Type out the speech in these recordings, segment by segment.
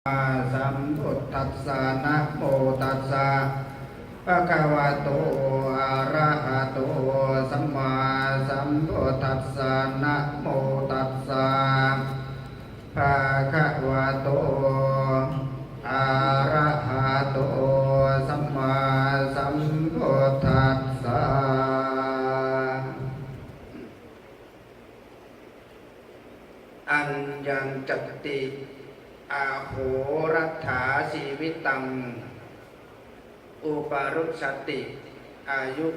ສຳພຸດທັດສະ ນະໂມຕັດສະ ພະຄະວະໂຕ ອະລະຫະໂຕ ສຳມາສຳພຸດທັດສະ ນະໂມຕັດສະ ພະຄະວະໂຕ ອະລະຫະໂຕ ສຳມາສຳພຸດທັດສະ. ອັນຍັງຈັດຕິ ອະໂຫລັດຖາ ຊີວິຕັງ ອຸປະລຸດສະຕິ ອາຍຸ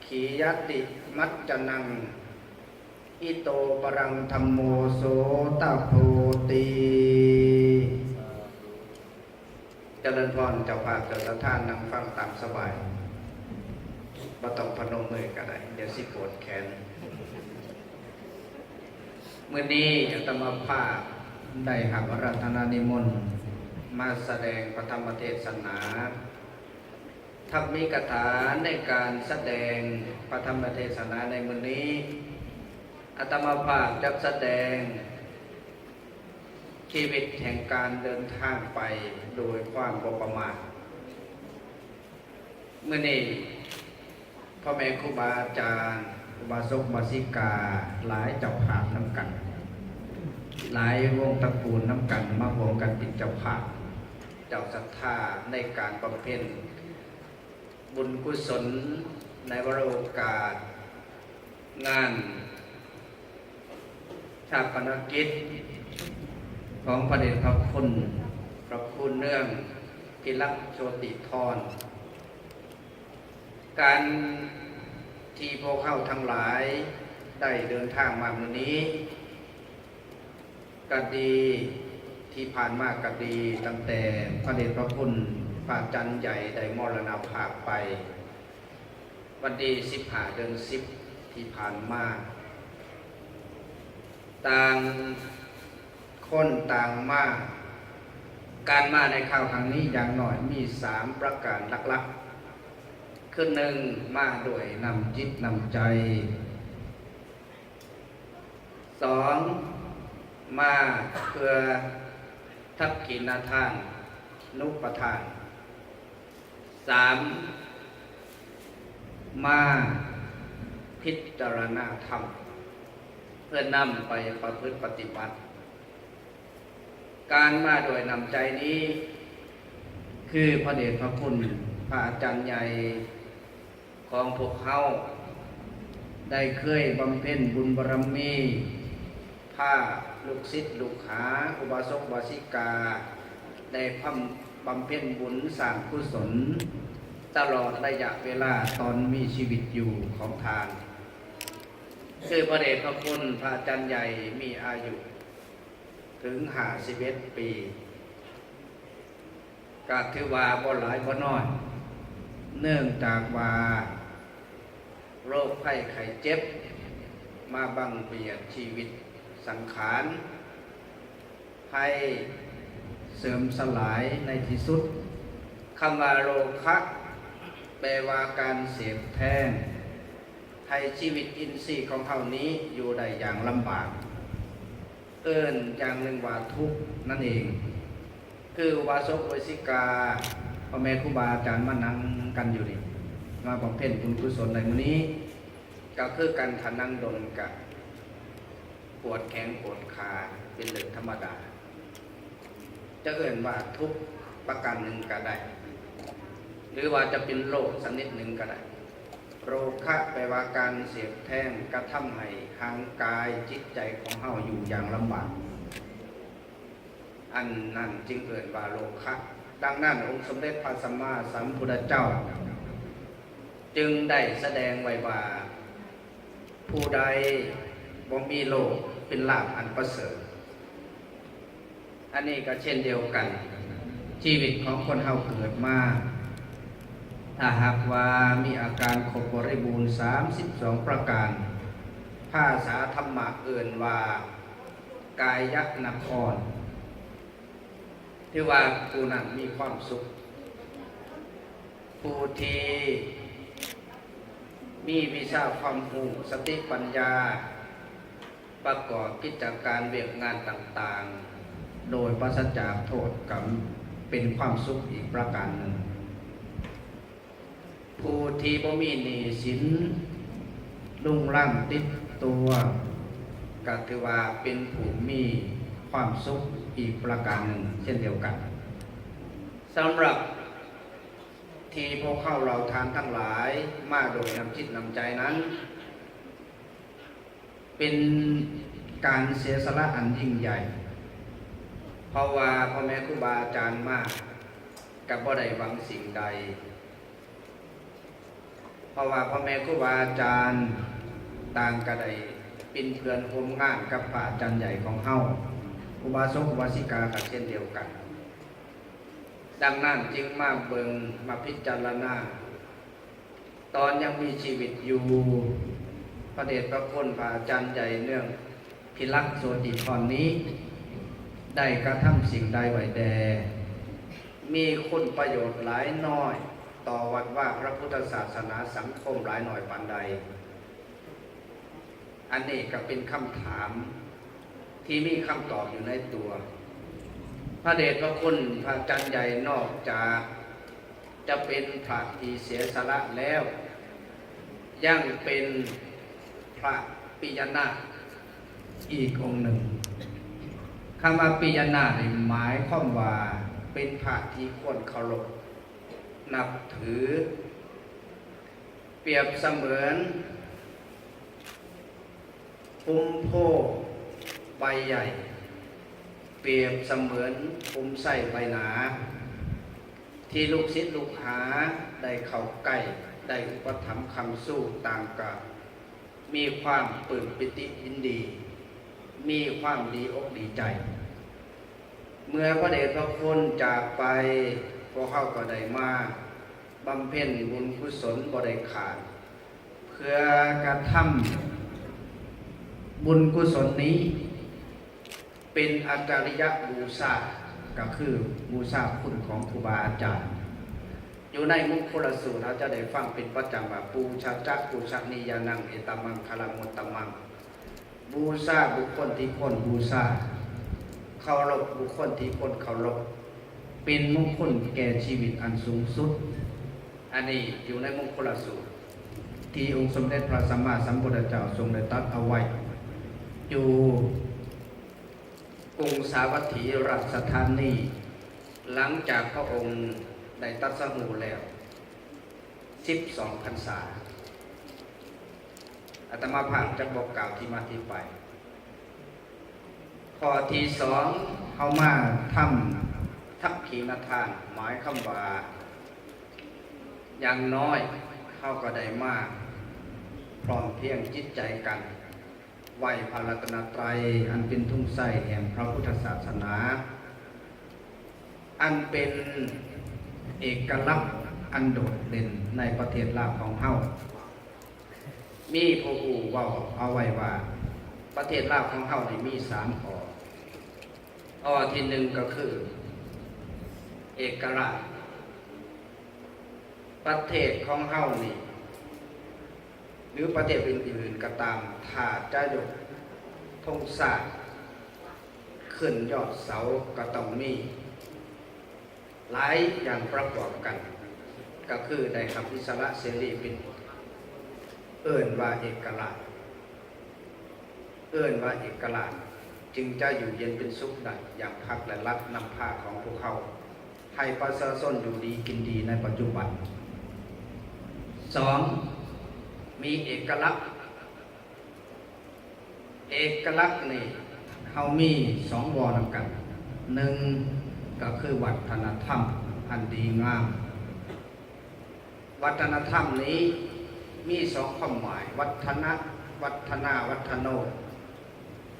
ຂີຍະຕິ ມັດຈະນັງ ອິໂຕ ປະລັງ ທຳໂມ ໂສຕະໂພຕິ. ຈະເລີນພອນ ເຈົ້າພາບເຈົ້າສັດທາ ນັ່ງຟັງຕາມສະບາຍ ບໍ່ຕ້ອງພະນົມມືກໍໄດ້ ດຽວຊິປວດແຂນ. ມື້ນີ້ອາດຕະມາພາບໄດ້ຮັບອາລາທະນານິມົນມາສະແດງພະທຳມະເທດສະໜາ. ທຳມີກະຖາໃນການສະແດງພະທຳມະເທດສະໜາໃນມື້ນີ້ ອາດຕະມາພາບຈະສະແດງ ຊີວິດແຫ່ງການເດີນທາງໄປໂດຍຄວາມບໍ່ປະໝາດ. ມື້ນີ້ພໍ່ແມ່ຄູບາອາຈານ ອຸບາສົກ ອຸບາສິກາ ຫຼາຍເຈົ້າພາບນຳກັນ, ຫຼາຍວົງຕະກູນນຳກັນ ມາຮ່ວມກັນເປັນເຈົ້າພາບ ເຈົ້າສັດທາໃນການບຳເພັນ ບຸນກຸສົນໃນວາລະໂອກາດງານຊາປະນະກິດຂອງພະເດດພະຄຸນ ພະຄູເນືອງ ທິລະໂຊຕິທອນ. ການທີ່ພວກເຮົາທັງຫຼາຍໄດ້ເດີນທາງມາມື້ນີ້ ກະດີ ທີ່ຜ່ານມາກະດີ, ຕັ້ງແຕ່ພະເດດພະຄຸນພະອາຈານໃຫຍ່ໄດ້ມໍລະນະພາບໄປ ວັນທີສິບຫ້າ ເດືອນສິບ ທີ່ຜ່ານມາ, ຕ່າງຄົນຕ່າງມາ. ການມາໃນຄາວຄັ້ງນີ້ ຢ່າງໜ້ອຍມີສາມປະການຫຼັກໆ ຄື ໜຶ່ງ ມາດ້ວຍນ້ຳຈິດນ້ຳໃຈ, ສອງ ມາເພື່ອທັກຂິນະທານ ນຸປະທານ, ສາມ ມາພິຈາລະນາທຳ ເພື່ອນຳໄປປະພຶດປະຕິບັດ. ການມາດ້ວຍນ້ຳໃຈນີ້ ຄືພະເດດພະຄຸນພະອາຈານໃຫຍ່ ຂອງພວກເຮົາໄດ້ເຄີຍບຳເພັນບຸນບາລະມີ, ພາລູກສິດລູກຫາ ອຸບາສົກ ອຸບາສິກາ ໄດ້ບຳເພັນບຸນສ້າງກຸສົນ ຕະຫຼອດໄລຍະເວລາຕອນມີຊີວິດຢູ່ຂອງທ່ານ. ຄືພະເດດພະຄຸນພະອາຈານໃຫຍ່ມີອາຍຸເຖິງຫ້າສິບເອັດປີ ກະຖືວ່າບໍ່ຫຼາຍບໍ່ນ້ອຍ, ເນື່ອງຈາກວ່າໂລກໄພໄຂ້ເຈັບມາບັງບຽດຊີວິດສັງຂານ, ໄພເສື່ອມສະຫຼາຍໃນທີ່ສຸດ. ຄຳວ່າໂລຄະ ແປວ່າການເສບແທງ ໃຫ້ຊີວິດອິນຊີຂອງເຮົານີ້ຢູ່ໄດ້ຢ່າງລຳບາກ. ເອີ້ນຢ່າງໜຶ່ງວ່າທຸກນັ້ນເອງ. ຄືອຸບາສົກ ອຸບາສິກາ ພໍ່ແມ່ຄູບາອາຈານມານັ່ງກັນຢູ່ນີ້ ມາບຳເພັນບຸນກຸສົນໃນມື້ນີ້ ກໍຄືກັນ, ຖ້ານັ່ງດົນກະປວດແຂນປວດຂາເປັນເລື່ອງທຳມະດາ. ຈະເອີ້ນວ່າທຸກປະການໜຶ່ງກໍໄດ້ ຫຼືວ່າຈະເປັນໂລກຊະນິດໜຶ່ງກໍໄດ້. ໂລຄະ ແປວ່າການເສບແທງ ກະທຳໃຫ້ຮ່າງກາຍຈິດໃຈຂອງເຮົາຢູ່ຢ່າງລຳບາກ, ອັນນັ້ນຈຶ່ງເອີ້ນວ່າໂລຄະ. ດັ່ງນັ້ນ ອົງສົມເດັດພະສຳມາສຳພຸດທະເຈົ້າຈຶ່ງໄດ້ສະແດງໄວ້ວ່າ ຜູ້ໃດບໍ່ມີໂລກເປັນລາບອັນປະເສີດ. ອັນນີ້ກໍເຊັ່ນດຽວກັນ, ຊີວິດຂອງຄົນເຮົາເກີດມາ ຖ້າຫາກວ່າມີອາການຄົບບໍລິບູນສາມສິບສອງປະການ, ພາສາທຳມະເອີ້ນວ່າ ກາຍະນະຄອນ. ຖືວ່າຜູ້ນັ້ນມີຄວາມສຸກ. ຜູ້ທີ່ມີວິຊາຄວາມຮູ້, ສະຕິປັນຍາ, ປະກອບກິດຈະການວຽກງານຕ່າງ ໂດຍປາສະຈາກໂທດ ກໍເປັນຄວາມສຸກອີກປະການໜຶ່ງ. ຜູ້ທີ່ບໍ່ມີໜີ້ສິນລຸງລັງຕິດຕົວ ກໍຖືວ່າເປັນຜູ້ມີຄວາມສຸກອີກປະການໜຶ່ງເຊັ່ນດຽວກັນ. ສຳລັບທີ່ພວກເຮົາເຫຼົ່າທ່ານທັງຫຼາຍມາໂດຍນ້ຳຈິດນ້ຳໃຈນັ້ນ ເປັນການເສຍສະຫຼະອັນຍິ່ງໃຫຍ່, ເພາະວ່າພໍ່ແມ່ຄູບາອາຈານມາກໍບໍ່ໄດ້ຫວັງສິ່ງໃດ, ເພາະວ່າພໍ່ແມ່ຄູບາອາຈານຕ່າງກໍໄດ້ເປັນເພື່ອນຮ່ວມງານກັບພະອາຈານໃຫຍ່ຂອງເຮົາ, ອຸບາສົກອຸບາສິກາກໍເຊັ່ນດຽວກັນ. ດັ່ງນັ້ນຈຶ່ງມາເບິ່ງ ມາພິຈາລະນາ ຕອນຍັງມີຊີວິດຢູ່, ພະເດດພະຄຸນພະອາຈານໃຫຍ່ເໜືອງພິລັກໂສຕິພອນນີ້ ໄດ້ກະທຳສິ່ງໃດໄວ້ແດ່? ມີຄຸນປະໂຫຍດຫຼາຍນ້ອຍຕໍ່ວັດວາພະພຸດທະສາສະໜາສັງຄົມຫຼາຍໜ້ອຍປານໃດ? ອັນນີ້ກໍເປັນຄຳຖາມທີ່ມີຄຳຕອບຢູ່ໃນຕົວ. ພະເດດພະຄຸນພະອາຈານໃຫຍ່ນອກຈາກຈະເປັນພະທີ່ເສຍສະຫຼະແລ້ວ ຍັງເປັນພະປິຍະນາດອີກອົງໜຶ່ງ. ຄຳວ່າປິຍະນາດນີ້ໝາຍຄວາມວ່າເປັນພະທີ່ຄວນເຄົາລົບນັບຖື. ປຽບສະເໝືອນພຸມໂພໃບໃຫຍ່, ປຽບສະເໝືອນພຸມໄຊໃບໜາ ທີ່ລູກສິດລູກຫາໄດ້ເຂົ້າໃກ້, ໄດ້ອຸປະຖຳຄ້ຳຊູ, ຕ່າງກໍມີຄວາມປຶ້ມປີຕິຍິນດີ, ມີຄວາມດີອົກດີໃຈ. ເມື່ອພະເດດພະຄຸນຈາກໄປ, ພວກເຮົາກໍໄດ້ມາ ບຳເພັນບຸນກຸສົນບໍ່ໄດ້ຂາດ ເພື່ອກະທຳບຸນກຸສົນນີ້ເປັນອາຈາລິຍະບູຊາ, ກໍຄືບູຊາຄຸນຂອງຄູບາອາຈານ. ຢູ່ໃນມຸງຄຸລະສູດ ເຮົາຈະໄດ້ຟັງເປັນປະຈຳວ່າ ປູຊາຈະ ປູຊະນີຍານັງ ເອຕະມັງຄະລັງມຸດຕະມັງ. ບູຊາບຸກຄົນທີ່ຄວນບູຊາ, ເຄົາລົບບຸກຄົນທີ່ຄວນເຄົາລົບ, ເປັນມຸງຄຸນແກ່ຊີວິດອັນສູງສຸດ. ອັນນີ້ຢູ່ໃນມຸງຄຸລະສູດ ທີ່ອົງສົມເດັດພະສຳມາສຳພຸດທະເຈົ້າຊົງໄດ້ຕັດເອົາໄວ້ ຢູ່ກຸງສາວັດຖີລາຊະທານີ ຫຼັງຈາກພະອົງໄດ້ຕັດສະຮູ້ແລ້ວ ສິບສອງພັນສາ. ອາດຕະມາພາບຈະບອກກ່າວທີ່ມາທີ່ໄປ. ຂໍ້ທີສອງ, ເຮົາມາທຳທັກຂິນະທານ, ໝາຍຄວາມວ່າ ຢ່າງນ້ອຍເຮົາກໍໄດ້ມາພ້ອມພຽງຈິດໃຈກັນ ໄຫວ້ພະລັດຕະນະໄຕ ອັນເປັນທຸງໄຊແຫ່ງພະພຸດທະສາສະໜາ, ອັນເປັນເອກະລັກອັນໂດດເດັ່ນໃນປະເທດລາວຂອງເຮົາ. ມີຜູ້ຮູ້ເວົ້າເອົາໄວ້ວ່າ ປະເທດລາວຂອງເຮົານີ້ມີສາມ ອໍ. ອໍທີໜຶ່ງກໍຄືເອກະລາດ. ປະເທດຂອງເຮົານີ້ ຫຼື ປະເທດອື່ນໆກໍຕາມ, ຖ້າຈະຍົກ ທຸງຊາດຂຶ້ນຍອດເສົາກໍຕ້ອງມີຫຼາຍຢ່າງປະກອບກັນ, ກໍຄືໄດ້ຮັບອິດສະຫຼະເສລີເປັນ ເອີ້ນວ່າເອກະລາດ, ເອີ້ນວ່າເອກະລາດ, ຈຶ່ງຈະຢູ່ເຢັນເປັນສຸກໄດ້ຢ່າງພັກ ແລະ ລັດນຳພາຂອງພວກເຮົາ ໃຫ້ປະຊາຊົນຢູ່ດີກິນດີໃນປັດຈຸບັນ. ສອງ, ມີເອກະລັກ. ເອກະລັກນີ້ເຮົາມີສອງ ວ ນຳກັນ. ໜຶ່ງ ກໍຄືວັດທະນະທຳອັນດີງາມ. ວັດທະນະທຳນີ້ມີສອງຄວາມໝາຍ, ວັດທະນະ, ວັດທະນາ, ວັດທະໂນ.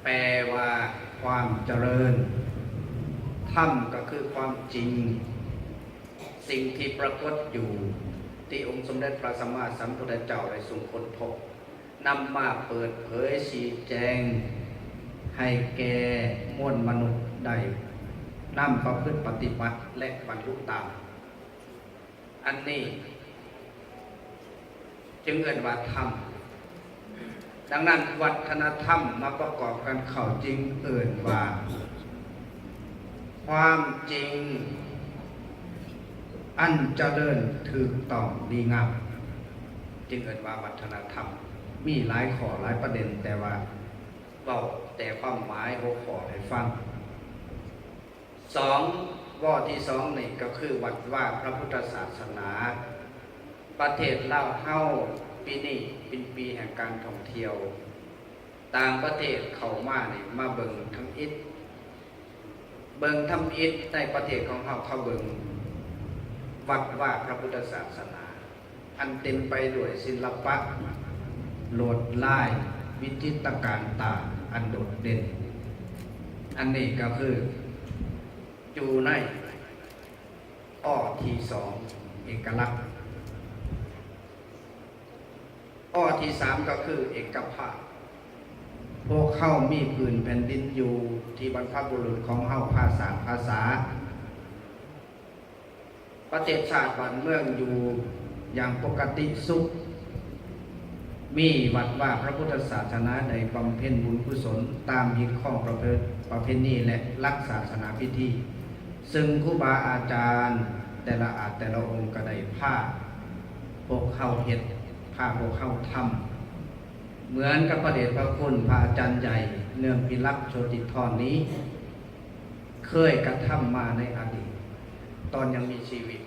ແປວ່າຄວາມຈະເລີນ. ທຳກໍຄືຄວາມຈິງ, ສິ່ງທີ່ປາກົດຢູ່ ທີ່ອົງສົມເດັດພະສຳມາສຳພຸດທະເຈົ້າໄດ້ຊົງຄົ້ນພົບ, ນຳມາເປີດເຜີຍຊີ້ແຈງໃຫ້ແກ່ມວນມະນຸດໄດ້ນຳປະພຶດປະຕິບັດ ແລະ ບັນລຸຕາມ. ອັນນີ້ຈຶ່ງເອີ້ນວ່າທຳ. ດັ່ງນັ້ນ ວັດທະນະທຳມາປະກອບກັນເຂົ້າຈຶ່ງເອີ້ນວ່າ ຄວາມຈິງອັນຈະເລີນຖືກຕ້ອງດີງາມ ຈຶ່ງເອີ້ນວ່າວັດທະນະທຳ. ມີຫຼາຍຂໍ້ຫຼາຍປະເດັນ, ແຕ່ວ່າເວົ້າແຕ່ຄວາມໝາຍຫົວຂໍ້ໃຫ້ຟັງ. ສອງ ວ ທີສອງນີ້ກໍຄືວັດວາພະພຸດທະສາສະໜາ. ປະເທດລາວເຮົາປີນີ້ເປັນປີແຫ່ງການທ່ອງທ່ຽວ. ຕ່າງປະເທດເຂົ້າມານີ້ ມາເບິ່ງທຳອິດ, ເບິ່ງທຳອິດໃນປະເທດຂອງເຮົາ, ເຂົາເບິ່ງວັດວາພະພຸດທະສາສະໜາ ອັນເຕັມໄປດ້ວຍສິລະປະ, ລວດລາຍ, ວິຈິດຕະການຕາອັນໂດດເດັ່ນ. ອັນນີ້ກໍຄືຢູ່ໃນ ອ ທີສອງ ເອກະລັກ. ອ ທີສາມ ກໍຄືເອກະພາບ. ພວກເຮົາມີພື້ນແຜ່ນດິນຢູ່ທີ່ບັນພະບຸລຸດຂອງເຮົາພາສ້າງພາສາ. ປະເທດຊາດບ້ານເມືອງຢູ່ຢ່າງປົກກະຕິສຸກ. ມີວັດວາພະພຸດທະສາສະໜາໄດ້ບຳເພັນບຸນກຸສົນຕາມຮີດຄອງປະເພ ປະເພນີ ແລະ ຫຼັກສາສະໜາພິທີ, ເຊິ່ງຄູບາອາຈານແຕ່ລະອາດແຕ່ລະອົງກໍໄດ້ພາພວກເຮົາເຮັດ, ພາພວກເຮົາທຳ ເໝືອນກັບພະເດດພະຄຸນພະອາຈານໃຫຍ່ເນືອງພິລັກ ໂຊຕິທອນນີ້ ເຄີຍກະທຳມາໃນອະດີດຕອນຍັງມີຊີວິດ.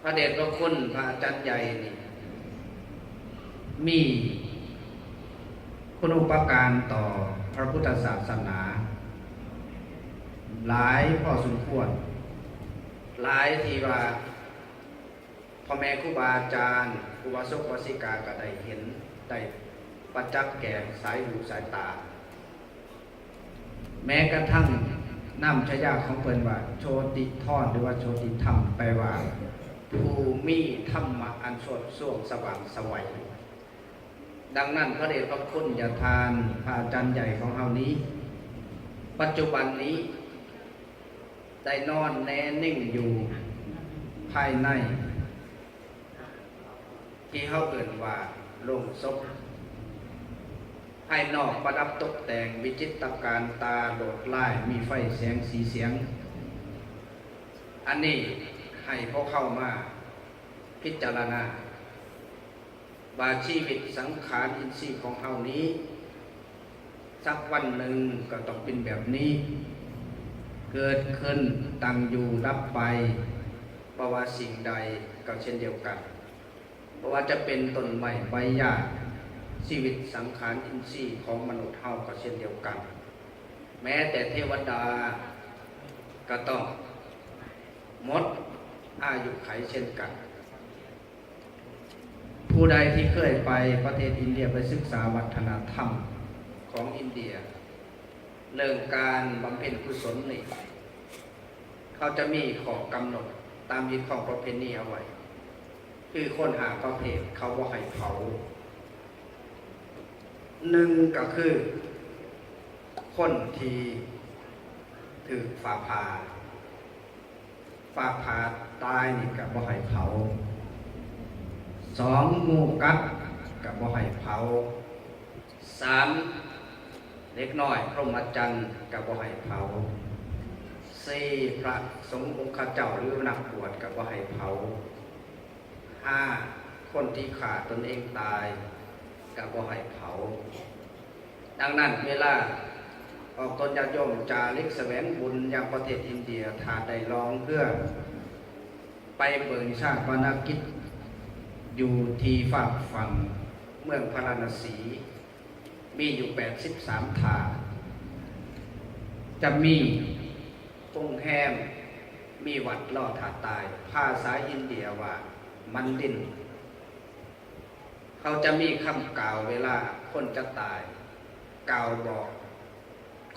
ພະເດດພະຄຸນພະອາຈານໃຫຍ່ນີ້ ມີຄຸນູປະການຕໍ່ພະພຸດທະສາສະໜາຫຼາຍພໍສົມຄວນ, ຫຼາຍທີ່ວ່າພໍ່ແມ່ຄູບາອາຈານ, ອຸບາສົກອຸບາສິກາກໍໄດ້ເຫັນ, ໄດ້ປະຈັກແກ່ສາຍຫູສາຍຕາ. ແມ້ກະທັ່ງນາມສະຍາຂອງເພິ່ນວ່າໂຊຕິທອນ ຫຼືວ່າໂຊຕິທຳ ແປວ່າຜູ້ມີທຳມະອັນສວດຊ່ວງສະຫວ່າງໄສວ. ດັ່ງນັ້ນ ພະເດດພະຄຸນຍາທ່ານ ພະອາຈານໃຫຍ່ຂອງເຮົານີ້ ປັດຈຸບັນນີ້ໄດ້ນອນແນ່ນິ່ງຢູ່ພາຍໃນ ທີ່ເຮົາເອີ້ນວ່າໂລງສົບ. ພາຍນອກປະດັບຕົກແຕ່ງວິຈິດຕະການຕາໂລດລາຍ, ມີໄຟແສງສີສຽງ. ອັນນີ້ໃຫ້ພວກເຮົາມາພິຈາລະນາວ່າຊີວິດສັງຂານອິນຊີຂອງເຮົານີ້ ສັກວັນໜຶ່ງກໍຕ້ອງເປັນແບບນີ້, ເກີດຂຶ້ນ, ຕັ້ງຢູ່, ດັບໄປ, ບໍ່ວ່າສິ່ງໃດກໍເຊັ່ນດຽວກັນ. ບໍ່ວ່າຈະເປັນຕົ້ນໄມ້ໃບຫຍ້າ, ຊີວິດສັງຂານອິນຊີຂອງມະນຸດເຮົາກໍເຊັ່ນດຽວກັນ, ແມ້ແຕ່ເທວະດາກໍຕ້ອງໝົດອາຍຸໄຂເຊັ່ນກັນ. ຜູ້ໃດທີ່ເຄີຍໄປປະເທດອິນເດຍ ໄປສຶກສາວັດທະນະທຳຂອງອິນເດຍ ເລື່ອງການບຳເພັນກຸສົນນີ້ ເຂົາຈະມີຂໍ້ກຳນົດຕາມຮີດຄອງປະເພນີເອົາໄວ້ ຄືຄົນຫ້າປະເພດເຂົາບໍ່ໃຫ້ເຜົາ. ໜຶ່ງກໍຄືຄົນທີ່ຖືກຟ້າຜ່າ, ຟ້າຜ່າຕາຍນີ້ກໍບໍ່ໃຫ້ເຜົາ. ສອງ ງູກັດກໍບໍ່ໃຫ້ເຜົາ. ສາມ ເດັກນ້ອຍພົມມະຈັນກໍບໍ່ໃຫ້ເຜົາ. ສີ່ ພະສົງອົງຄະເຈົ້າ ຫຼື ນັກບວດກໍບໍ່ໃຫ້ເຜົາ. ຫ້າ ຄົນທີ່ຂ້າຕົນເອງຕາຍກໍບໍ່ໃຫ້ເຜົາ. ດັ່ງນັ້ນ ເວລາອອກຕົນຍາດໂຍມຈາລິກສະແຫວງບຸນຍັງປະເທດອິນເດຍ, ຖ້າໄດ້ລ່ອງເຮືອໄປເບິ່ງຊາປະນະກິດຢູ່ທີ່ຟາກຝັ່ງເມືອງພາລານະສີ ມີຢູ່ແປດສິບສາມທ່າ, ຈະມີໂຮງແຮມ, ມີວັດລໍຖ້າຕາຍ, ພາສາອິນເດຍວ່າມັນດິນ. ເຂົາຈະມີຄຳກ່າວເວລາຄົນຈະຕາຍ, ກ່າວບອກ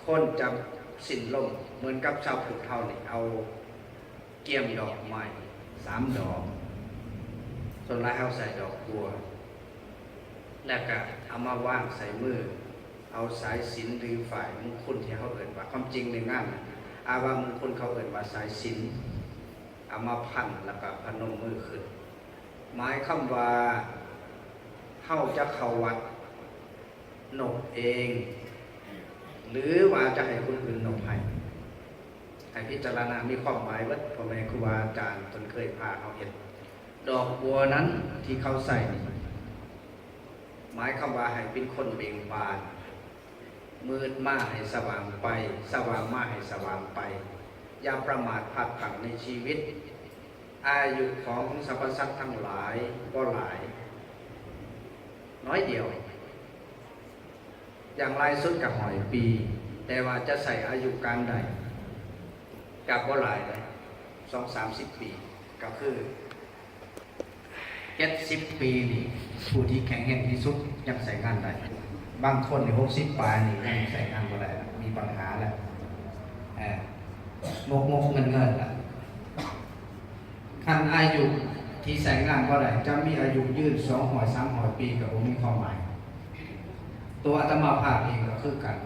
ຄົນຈະສິ້ນລົມ, ເໝືອນກັບຊາວພຸດເຮົານີ້ ເອົາກຽມດອກໄມ້ສາມດອກ, ສ່ວນຫຼາຍເຮົາໃສ່ດອກບົວ, ແລ້ວກະເອົາມາວາງໃສ່ມື, ເອົາສາຍສິນ ຫຼື ຝ້າຍມຸງຄຸນທີ່ເຮົາເອີ້ນວ່າ, ຄວາມຈິງໃນງານອາວະມຸງຄຸນເຂົາເອີ້ນວ່າສາຍສິນ, ເອົາມາພັນ ແລ້ວກະພະນົມມືຂຶ້ນ. ໝາຍຄວາມວ່າເຮົາຈະເຂົ້າວັດນົບເອງ ຫຼືວ່າຈະໃຫ້ຄົນອື່ນນົບໃຫ້. ໃຫ້ພິຈາລະນາມີຄວາມໝາຍເບິດ ພໍ່ແມ່ຄູບາອາຈານເພິ່ນເຄີຍພາເຮົາເຮັດ. ດອກບົວນັ້ນທີ່ເຂົາໃສ່ນີ້ ໝາຍຄວາມວ່າໃຫ້ເປັນຄົນເບັ່ງບານ, ມືດມາໃຫ້ສະຫວ່າງໄປ, ສະຫວ່າງມາໃຫ້ສະຫວ່າງໄປ. ຢ່າປະໝາດພາດພລັ້ງໃນຊີວິດ. ອາຍຸຂອງສັບພະສັດທັງຫຼາຍບໍ່ຫຼາຍ, ໜ້ອຍດຽວ. ຢ່າງຫຼາຍສຸດກໍຮ້ອຍປີ, ແຕ່ວ່າຈະໃຊ້ອາຍຸການໃດກໍບໍ່ຫຼາຍເດ້, ສອງສາມສິບປີ, ກໍຄືເຈັດສິບປີນີ້ ຜູ້ທີ່ແຂງແຮງທີ່ສຸດຍັງໃຊ້ງານໄດ້. ບາງຄົນນີ້ຫົກສິບປາຍນີ້ຍັງໃຊ້ງານບໍ່ໄດ້ລະ, ມີບັນຫາແລ້ວ, ເອີ, ງົກໆເງິນໆລະ. ຄັນອາຍຸທີ່ໃຊ້ງານບໍ່ໄດ້ ຈະມີອາຍຸຍືນສອງຮ້ອຍ ສາມຮ້ອຍປີກໍບໍ່ມີຄວາມໝາຍ. ຕົວອາດຕະມາພາບເອງກໍຄືກັນ,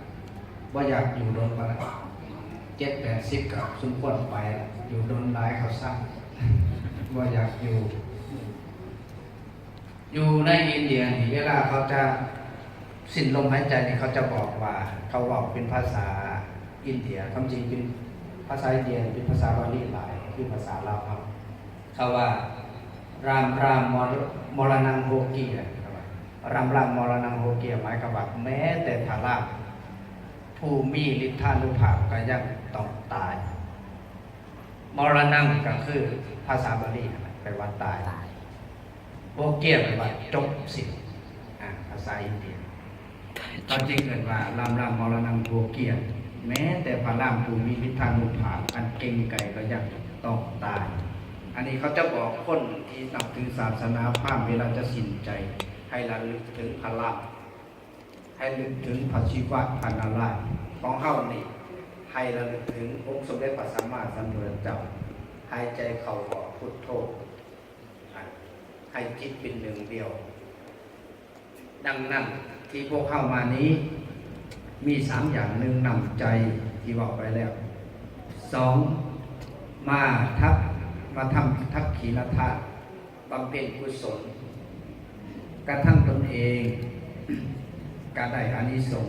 ບໍ່ຢາກຢູ່ດົນປານໃດ, ເຈັດແປດສິບກໍສົມຄວນໄປລະ, ຢູ່ດົນຫຼາຍເຂົາຊັງ ບໍ່ຢາກຢູ່. ຢູ່ໃນອິນເດຍນີ້ ເວລາເຂົາຈະສິ້ນລົມຫາຍໃຈນີ້ ເຂົາຈະບອກວ່າ ເຂົາເວົ້າເປັນພາສາອິນເດຍ, ຄວາມຈິງເປັນພາສາອິນເດຍ ເປັນພາສາບາລີຫຼາຍ ຄືພາສາລາວເຮົາ. ເຂົາວ່າ Ram Ram Mor-, Maraṇaṃ Hokkiya, Ram Ram Maraṇaṃ Hokkiya ໝາຍຄວາມວ່າ ແມ້ແຕ່ພະລາມຜູ້ມີລິດທານຸພາບກໍຍັງຕ້ອງຕາຍ. ມະລະນັງກໍຄືພາສາບາລີຫັ້ນແຫຼະ ແປວ່າຕາຍ. ໂອເກຍແປວ່າຈົບສິ້ນ ອາ ພາສາອິນເດຍ. ເຂົາຈຶ່ງເອີ້ນວ່າ ລຳລຳມະລະນັງໂອເກຍ ແມ້ແຕ່ພະລາມຜູ້ມີລິດທານຸພາບອັນເກັ່ງໄກກໍຍັງຕ້ອງຕາຍ. ອັນນີ້ເຂົາຈະບອກຄົນທີ່ນັບຖືສາສະໜາພາມ ເວລາຈະສິ້ນໃຈ ໃຫ້ລະລຶກເຖິງພະລາມ. ໃຫ້ນຶກເຖິງພະສິວະ ພະນາລາຍ ຂອງເຮົານີ້ ໃຫ້ລະນຶກເຖິງອົງສົມເດັດພະສຳມາສຳພຸດທະເຈົ້າ. ຫາຍໃຈເຂົ້າອອກ ພຸດໂທ ໃຫ້ຈິດເປັນໜຶ່ງດຽວ. ດັ່ງນັ້ນ ທີ່ພວກເຮົາມານີ້ ມີສາມຢ່າງ. ໜຶ່ງ ນ້ຳໃຈ ທີ່ເວົ້າໄປແລ້ວ. ສອງ ມາທັກ ມາທຳທັກຂິນະທານ ບຳເພັນກຸສົນ ກະທັງຕົນເອງກະໄດ້ອານິສົງ,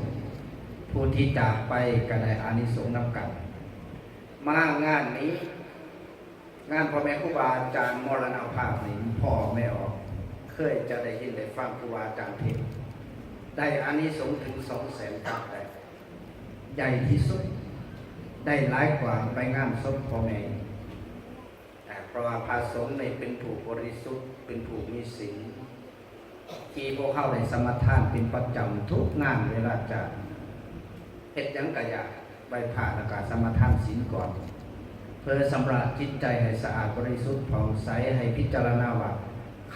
ຜູ້ທີ່ຈາກໄປກະໄດ້ອານິສົງນຳກັນ. ມາງານນີ້ ງານພໍ່ແມ່ຄູບາອາຈານມໍລະນະພາບນີ້ ພໍ່ແມ່ອອກເຄີຍຈະໄດ້ຍິນໄດ້ຟັງຄູບາອາຈານເທດ ໄດ້ອານິສົງເຖິງສອງແສນກັບໄດ້ ໃຫຍ່ທີ່ສຸດ ໄດ້ຫຼາຍກວ່າໄປງານສົບພໍ່ແມ່. ເພາະວ່າພະສົງນີ້ເປັນຜູ້ບໍລິສຸດ ເປັນຜູ້ມີສິນ ທີ່ພວກເຮົາໄດ້ສະມາທານເປັນປະຈຳທຸກງານເວລາຈາກ ເຮັດຫຍັງກະຢ່າໄຫວ້ພະ ແລ້ວກະສະມາທານສິນກ່ອນ ເພື່ອຊຳລະຈິດໃຈໃຫ້ສະອາດບໍລິສຸດຜ່ອງໃສ. ໃຫ້ພິຈາລະນາວ່າ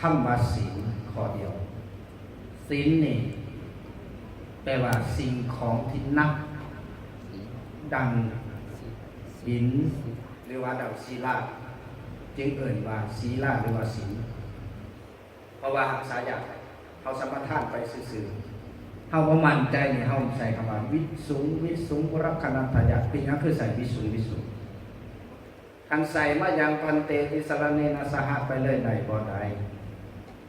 ຄຳວ່າສິນຂໍ້ດຽວ ສິນນີ້ແປວ່າສິ່ງຂອງທີ່ໜັກ ດັ່ງຫີນ ຫຼືວ່າດັ່ງສີລາ ຈຶ່ງເອີ້ນວ່າສີລາ ຫຼືວ່າສິນ. ເພາະວ່າຮັກສາຍາກ ເຮົາສະມາທານໄປຊື່ໆ ເຮົາບໍ່ໝັ້ນໃຈນີ້ ເຮົາໃສ່ຄຳວ່າ ວິສຸງ ວິສຸງ ອຸຣັກຄະນັດຖາຍະ. ເປັນຫຍັງຄືໃສ່ວິສຸງ ວິສຸງ? ຄັນໃສ່ມະຍັງພັນເຕ ຕິສະລະເນນະສະຫະ ໄປເລີຍໄດ້ບໍ່ໄດ້?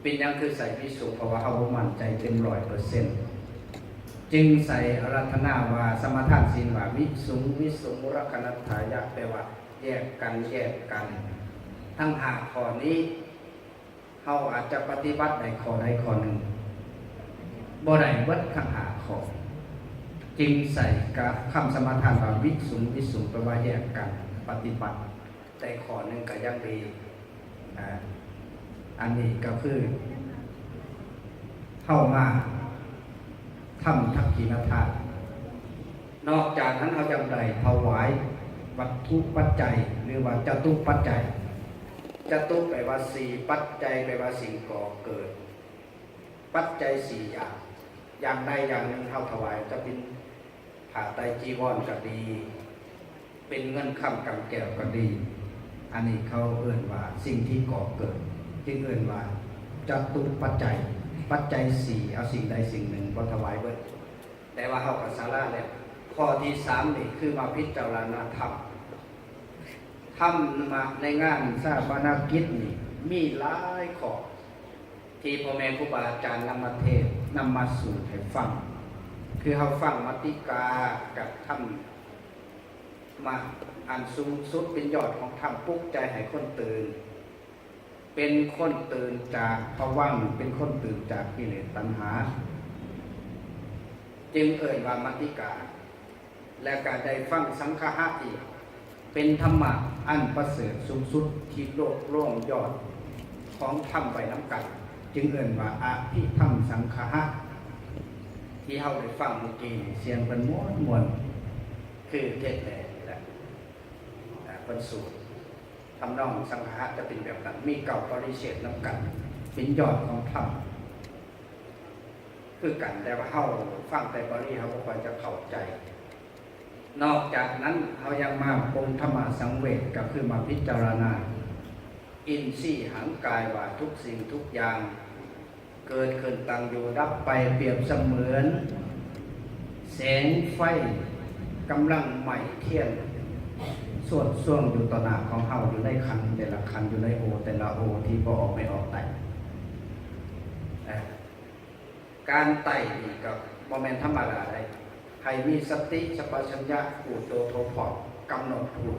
ເປັນຫຍັງຄືໃສ່ວິສຸງ? ເພາະວ່າເຮົາບໍ່ໝັ້ນໃຈເຕັມຮ້ອຍເປີເຊັນ ຈຶ່ງໃສ່ອາລາທະນາວ່າ ສະມາທານສິນວ່າ ວິສຸງ ວິສຸງ ອຸຣັກຄະນັດຖາຍະ ແປວ່າ ແຍກກັນ ແຍກກັນ. ທັງຫ້າຂໍ້ນີ້ ເຮົາອາດຈະປະຕິບັດໄດ້ຂໍ້ໃດຂໍ້ໜຶ່ງ ບໍ່ໄດ້ເບິດທັງຫ້າຂໍ້ ຈຶ່ງໃສ່ກັບຄຳສະມາທານວ່າ ວິສຸງ ວິສຸງ ແປວ່າແຍກກັນປະຕິບັດ ແຕ່ຂໍ້ໜຶ່ງກໍຍັງດີ. ອາ ອັນນີ້ກໍຄືເຮົາມາທຳທັກຂິນະທານ. ນອກຈາກນັ້ນ ເຮົາຍັງໄດ້ຖວາຍວັດຖຸປັດໄຈ ຫຼືວ່າຈະຕຸປັດໄຈ. ຈະຕຸແປວ່າສີ່, ປັດໄຈແປວ່າສິ່ງກໍ່ເກີດ. ປັດໄຈສີ່ຢ່າງ, ຢ່າງໃດຢ່າງໜຶ່ງເຮົາຖວາຍ, ຈະເປັນຜ້າໄຕຈີວອນກໍດີ, ເປັນເງິນຄຳກຳແກ້ວກໍດີ, ອັນນີ້ເຂົາເອີ້ນວ່າສິ່ງທີ່ກໍ່ເກີດ, ຈຶ່ງເອີ້ນວ່າຈະຕຸປັດໄຈ. ປັດໄຈສີ່ ເອົາສິ່ງໃດສິ່ງໜຶ່ງບໍ່ຖວາຍເບິດ. ແຕ່ວ່າເຮົາກໍສາລະແລ້ວ. ຂໍ້ທີສາມນີ້ຄືມາພິຈາລະນາທຳ. ທຳມະໃນງານຊາປະນະກິດນີ້ມີຫຼາຍຂໍ້ທີ່ພໍ່ແມ່ຄູບາອາຈານນຳມາເທດນຳມາສູດໃຫ້ຟັງ. ຄືເຮົາຟັງມະຕິກາກັບທຳ ມະອັນສູງສຸດເປັນຍອດຂອງທຳ ປຸກໃຈໃຫ້ຄົນຕື່ນ ເປັນຄົນຕື່ນຈາກພະວັງ ເປັນຄົນຕື່ນຈາກກິເລດຕັນຫາ ຈຶ່ງເອີ້ນວ່າມະຕິກາ ແລະກະໄດ້ຟັງສັງຄະຫະອີກ ເປັນທຳມະອັນປະເສີດສູງສຸດທີ່ລວບລວມຍອດຂອງທຳໄວ້ນຳກັນ ຈຶ່ງເອີ້ນວ່າອະພິທຳສັງຄະຫະ ທີ່ເຮົາໄດ້ຟັງເມື່ອກີ້ນີ້ ສຽງເພິ່ນມ່ວນໆ ຄືເທດແຫຼງນີ້ແຫຼະ ເພິ່ນສູດ ທຳນອງສັງຄະຫະຈະເປັນແບບນັ້ນ ມີເກົ້າປະລິເຊດນຳກັນ ເປັນຍອດຂອງທຳຄືກັນ ແຕ່ວ່າເຮົາຟັງແຕ່ບາລີ ເຮົາບໍ່ຄ່ອຍຈະເຂົ້າໃຈ. ນອກຈາກນັ້ນ ເຮົາຍັງມາປົງທຳມະສັງເວດ ກໍຄືມາພິຈາລະນາ ອິນຊີຫັງກາຍວ່າທຸກສິ່ງທຸກຢ່າງ ເກີດຂຶ້ນ ຕັ້ງຢູ່ ດັບໄປ ປຽບສະເໝືອນແສງໄຟກຳລັງໄໝ້ທຽນ ສວດຊ່ວງຢູ່ຕໍ່ໜ້າຂອງເຮົາ ຢູ່ໃນຂັນແຕ່ລະຂັນ ຢູ່ໃນໂອແຕ່ລະໂອທີ່ບໍ່ອອກໄມ້ອອກໄຕ. ເອີ ການໄຕ້ນີ້ກໍບໍ່ແມ່ນທຳມະດາໃດ. ໃຫ້ມີສະຕິສຳປະຊັນຍະ ຮູ້ໂຕທົ່ວພ້ອມ ກຳນົດຮູ້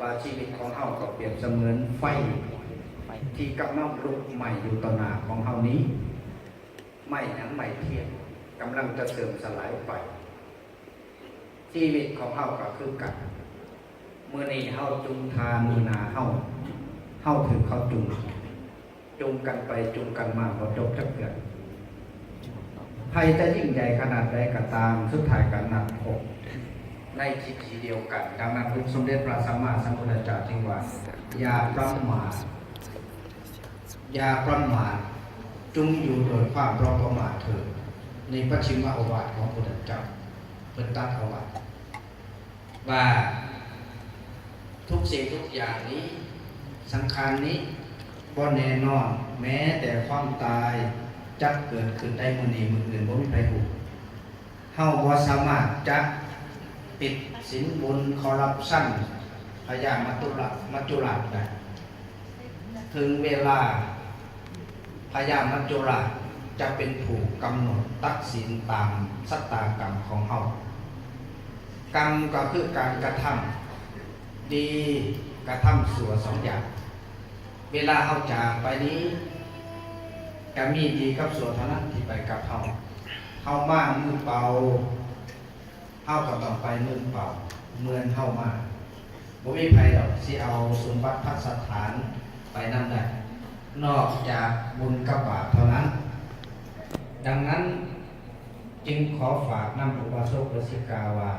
ວ່າຊີວິດຂອງເຮົາກໍປຽບສະເໝືອນໄຟທີ່ກຳລັງລຸກໄໝ້ຢູ່ຕໍ່ໜ້າຂອງເຮົານີ້ ໄໝ້ຫຍັງ? ໄໝ້ທຽນ ກຳລັງຈະເສື່ອມສະຫຼາຍໄປ. ຊີວິດຂອງເຮົາກໍຄືກັນ ມື້ນີ້ເຮົາຈູງທ່າ ມື້ໜ້າເຮົາ ເຮົາຖືກເຂົາຈູງ ຈູງກັນໄປຈູງກັນມາບໍ່ຈົບຈັກເທື່ອ. ໃຜຈະຍິ່ງໃຫຍ່ຂະໜາດໃດກໍຕາມ ສຸດທ້າຍກໍນັດພົບໃນທິດທີ່ດຽວກັນ. ດັ່ງນັ້ນ ອົງສົມເດັດພະສຳມາສຳພຸດທະເຈົ້າຈຶ່ງວ່າ ຢ່າປະໝາດ ຢ່າປະໝາດ ຈົ່ງຢູ່ໂດຍຄວາມບໍ່ປະໝາດເຖີດ. ນີ້ປັດຊິມາໂອວາດຂອງພຸດທະເຈົ້າ ເພິ່ນຕັດເອົາໄວ້ ວ່າທຸກສິ່ງທຸກຢ່າງນີ້ ສັງຂານນີ້ບໍ່ແນ່ນອນ ແມ້ແຕ່ຄວາມຕາຍຈະເກີດຂຶ້ນໄດ້ມື້ນີ້ມື້ອື່ນ ບໍ່ມີໃຜຮູ້. ເຮົາບໍ່ສາມາດຈະຕິດສິນບົນຄໍຣັບຊັນພະຍາມັດຈຸລາ ມັດຈຸລາດໄດ້. ເຖິງເວລາ ພະຍາມັດຈຸລາດຈະເປັນຜູ້ກຳນົດຕັດສິນຕາມຊະຕາກຳຂອງເຮົາ. ກຳກໍຄືການກະທຳດີ ກະທຳຊົ່ວສອງຢ່າງ. ເວລາເຮົາຈາກໄປນີ້ ກະມີດີກັບຊົ່ວເທົ່ານັ້ນທີ່ໄປກັບເຮົາ. ເຮົາມາມືເປົ່າ ເຮົາກໍຕ້ອງໄປມືເປົ່າເໝືອນເຮົາມາ. ບໍ່ມີໃຜດອກຊິເອົາສົມບັດພັດສະຖານໄປນຳໄດ້ ນອກຈາກບຸນກັບບາບເທົ່ານັ້ນ. ດັ່ງນັ້ນ ຈຶ່ງຂໍຝາກນຳອຸບາສົກອຸບາສິກາວ່າ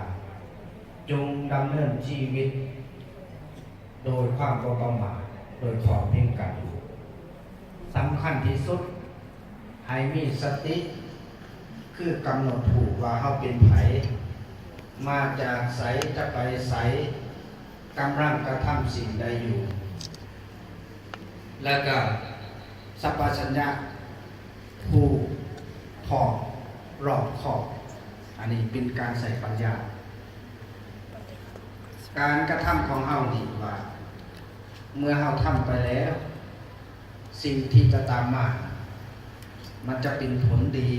ຈົ່ງດຳເນີນຊີວິດໂດຍຄວາມບໍ່ປະໝາດ ໂດຍພ້ອມພຽງກັນ. ສຳຄັນທີ່ສຸດ ໃຫ້ມີສະຕິ ຄືກຳນົດຮູ້ວ່າເຮົາເປັນໃຜ ມາຈາກໃສ ຈະໄປໃສ ກຳລັງກະທຳສິ່ງໃດຢູ່ ແລ້ວກໍສຳປະຊັນຍະ ຮູ້ພ້ອມ ຮອບຄອບ. ອັນນີ້ເປັນການໃຊ້ປັນຍາ. ການກະທຳຂອງເຮົານີ້ວ່າ ເມື່ອເຮົາທຳໄປແລ້ວ ສິ່ງທີ່ຈະຕາມມາ ມັນຈະເປັນຜົນດີ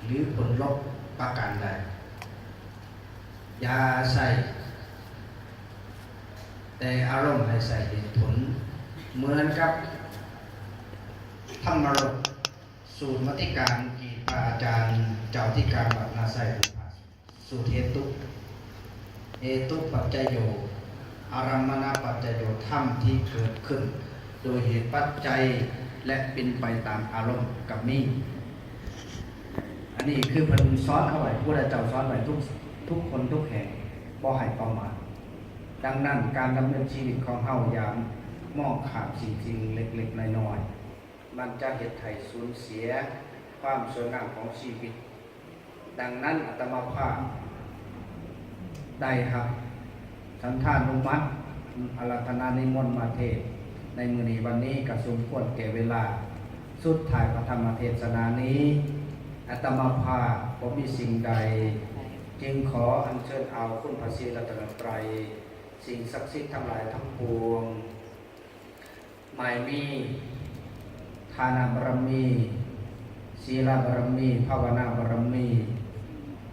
ຫຼື ຜົນລົບປະການໃດ. ຢ່າໃຊ້ແຕ່ອາລົມ ໃຫ້ໃຊ້ເຫດຜົນ. ເໝືອນກັບທຳມະລົດ ສູດມະຕິການ ທີ່ພະອາຈານເຈົ້າທິການວັດນາໄຊ ສູດເຫຕຸ ເຫຕຸປັດຈະໂຍ ອາລັມມະນະປັດຈະໂຍ ທຳທີ່ເກີດຂຶ້ນໂດຍເຫດປັດໄຈ ແລະ ເປັນໄປຕາມອາລົມກໍມີ. ອັນນີ້ຄືເພິ່ນສອນເອົາໄວ້ ພະພຸດທະເຈົ້າສອນໄວ້ທຸກ ທຸກຄົນທຸກແຫ່ງ ບໍ່ໃຫ້ປະໝາດ. ດັ່ງນັ້ນ ການດຳເນີນຊີວິດຂອງເຮົາ ຢ່າມອງຂ້າມສິ່ງໆເລັກໆນ້ອຍໆ. ມັນຈະເຮັດໃຫ້ສູນເສຍຄວາມສວຍງາມຂອງຊີວິດ. ດັ່ງນັ້ນ ອາດຕະມາພາບໄດ້ຮັບສັນທານຸມັດ ອາລາທະນານິມົນມາເທດໃນມື້ນີ້ວັນນີ້ ກໍສົມຄວນແກ່ເວລາ. ສຸດທ້າຍພະທຳມະເທດສະນານີ້ ອາດຕະມາພາບບໍ່ມີສິ່ງໃດ ຈຶ່ງຂໍອັນເຊີນເອົາຄຸນພະສີລັດຕະນະໄຕ ສິ່ງສັກສິດທັງຫຼາຍທັງປວງ ໝາຍມີ ທານະບາລະມີ, ສີລະບາລະມີ, ພາວະນາບາລະມີ,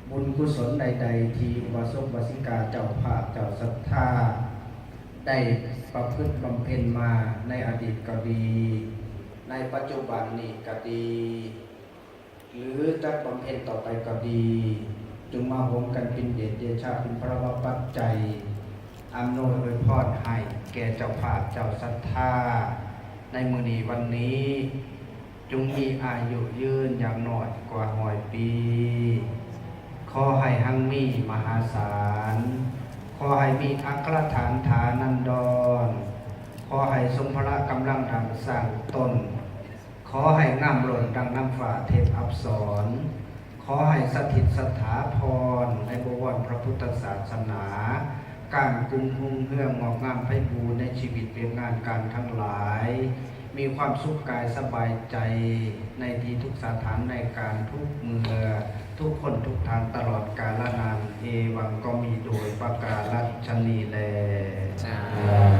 ບຸນກຸສົນໃດໆ ທີ່ອຸບາສົກ ອຸບາສິກາ ເຈົ້າພາບ ເຈົ້າສັດທາ ໄດ້ປະພຶດບຳເພັນມາໃນອະດີດກໍດີ, ໃນປັດຈຸບັນນີ້ກໍດີ ຫຼື ຈະບຳເພັນຕໍ່ໄປກໍດີ, ຈົ່ງມາໂຮມກັນເປັນເດດເດຊາ ເປັນພະລະວະປັດໄຈ ອຳນວຍອວຍພອນໃຫ້ແກ່ເຈົ້າພາບ ເຈົ້າສັດທາ ໃນມື້ນີ້ວັນນີ້ ຈົ່ງມີອາຍຸຍືນຢ່າງໜ້ອຍກວ່າຮ້ອຍປີ. ຂໍໃຫ້ຮັ່ງມີມະຫາສານ, ຂໍໃຫ້ມີອັກຂະຖານຖານັນດອນ, ຂໍໃຫ້ຊົງພະລະກຳລັງດັ່ງສ້າງຕົ້ນ, ຂໍໃຫ້ງາມລົ້ນດັ່ງນ້ຳຟ້າເທບອັບສອນ, ຂໍໃຫ້ສະຖິດສະຖາພອນໃນບໍວອນພະພຸດທະສາສະໜາ, ກ້ານກຸ້ງຮຸ່ງເຮືອງງອກງາມໄພບູນໃນຊີວິດວຽກງານການທັງຫຼາຍ, ມີຄວາມສຸກກາຍສະບາຍໃຈໃນທີ່ທຸກສະຖານໃນການທຸກເມື່ອ, ທຸກຄົນທຸກທ່ານຕະຫຼອດກາລະນານ. ເອວັງກໍມີໂດຍປະການລັດຊະນີແລ. ສາ